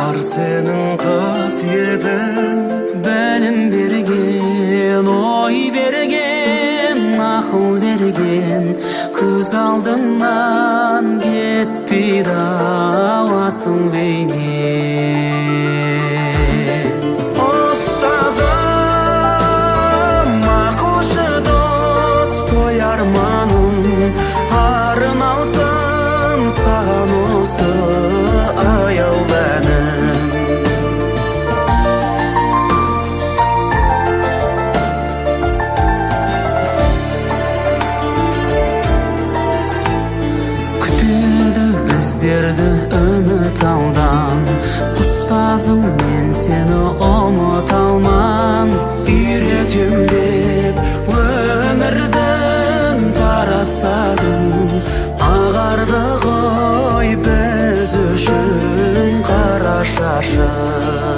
Бар сенің қасиетің. Білім берген, ой берген, ақыл берген, көз алдымнан кетпейді ау асыл бейне. Ұстазым, ақылшы дос, ой арманым арналсын саған осы аяулы әнім. Күтеді біздерді үміт алдан, ұстазым, мен сені ұмыта алмам. Үйретем деп өмірдің парасатын, ағарды ғой біз үшін қара шашың.